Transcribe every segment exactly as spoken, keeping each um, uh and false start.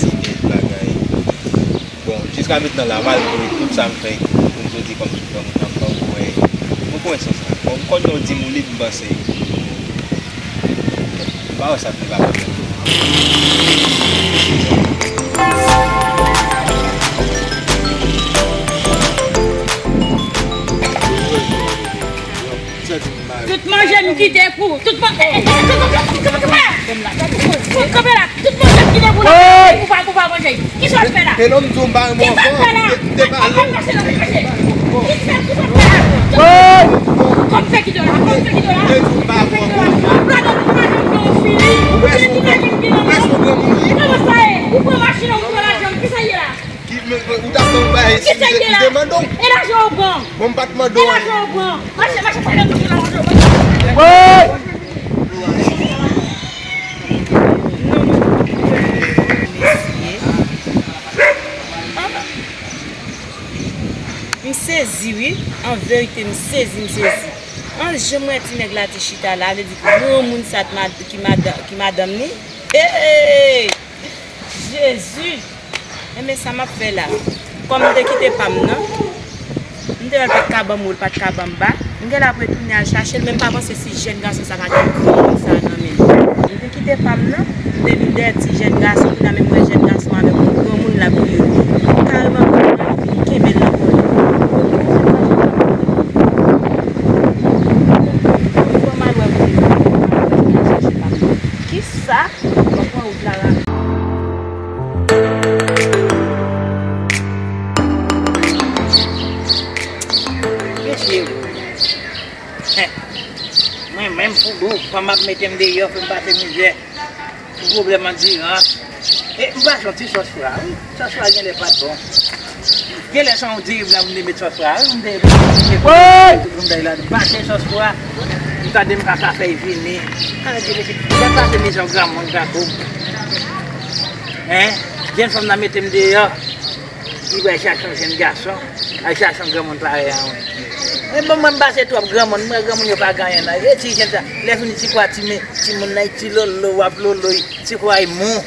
ti nèt bagay. Bon, jiska mentnan la, malgre tout sa m fè, pou m soti kòm tout granmoun nan, m poko wè, m poko wè sans la. Bon, m konn yon di m ou li m panse. M pa wè sa k te ka fè. Tout manje m kite pou, tout man-, eh, eh, eh, kanpe la, kanpe la, tout manje m kite pou la, pou pa, pou pa manje. Kisa w fè la? Kisa w fè la? Kisa w fè la? Kòm fè ki dola, kòm fè ki dola. Ou pran machin nan, ou pran lajan, kisa ye la? Kisa ye la? E lajan ou pran? Bon, m pa t mande w anyen. E lajan ou pran? Mache, mache, pale tout lajan ou pran. M sezi, wi. An verite, m sezi, m sezi. An jan m wè ti nèg la te chita la, vle di granmoun sa t mad-, ki madan-, ki madanm ni. Hey! Jezi! Enben, sa m ap fè la? Kòm m te kite pa m nan, m te wè l pa t ka ban m wo, l pa t ka ban m ba. M gen la pou retounen al chache l, men m pa panse si jèn gason sa ka gen granmoun sa nan men l. M te kite pa m nan, m te vin dèyè ti jèn gason, kounye a menm m wè jèn gason avèk yon granmoun l ap vire. Kareman, m kenbe l nan kò l. Fò m al wè kote l, m al chache pa m nan. Kisa? M ap pran wout la la. Mesye, mwen menm pou dou, fanm ap mete m deyò, fè m pase mizè, pou pwoblèm andirans. E m pa santi sòs fwa, wi. Sòs fwa genlè pa t bon. Genlè se yon diri blan m te met sòs fwa, wi. M te, m te, tout moun ta la, m pa te sòs fwa. M tande m pa ka fè l vini. Ala di mesye, m pase mizè yon granmoun tankou m. Hein? Jèn fanm nan mete m deyò. Li pral chache yon jèn gason, al chache yon granmoun parèy a mwen. Men bon, mwen m pase twòp granmoun, mwen granmoun yo pa gen anyen nan. E ti jèn sa, lè fini ti kwa ti men, timoun nan ti lolo, w ap lolo, ti kwa e mou.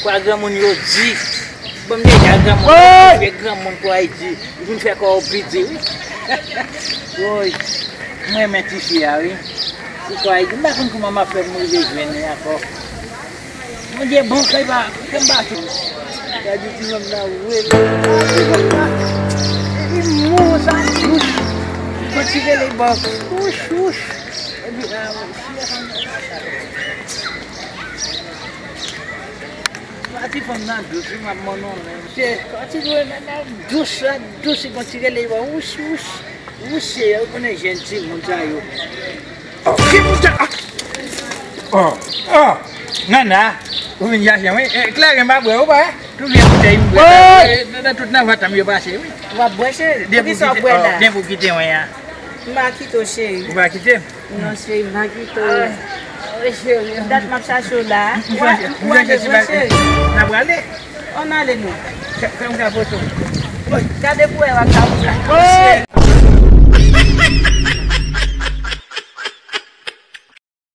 Kwa granmoun yo di. Bon, m deja granmoun, vye granmoun kwa e di. Li vin fè kò w pi di, wi. Woy, mwen renmen tifi a, wi. Ou kwè, m pa konn kòman m ap fè pou m rive jwenn li ankò. Bondye bon, kay pa, kay pa tou. Gade ti nonm nan, wi. Ti nonm nan. Li mou sa, wouch. Konn ti rele bò. Wouch, wouch. Epi, ah, wouch. Pati fanm nan dous, wi, m ap mande w menm. Se, pati fanm nan dous, la dous, li konn ti rele bò. Wouch, wouch. Mesye, ou konnen jèn timoun sa yo. Oh, ki bouda? Ah! Oh, oh! Nana, ou vin chache, wi. Eh, kleren m ap bwè, ou pa wè? Tou vye boutèy m bwè. Woy! Eh, nan, nan tout nan vant m yo pase, wi. W ap bwè, cheri? Poukisa w ap bwè la? Depi w kite mwen an. M pa kite w, cheri. Ou pa kite m? Non, cheri, m pa kite w. Ah, cheri. Dat m ap chache w la. M, m, m, m, cheri. N ap prale. Ann ale non. Fè, fè m ka foto. Gade pou wè w ak sa. Woy!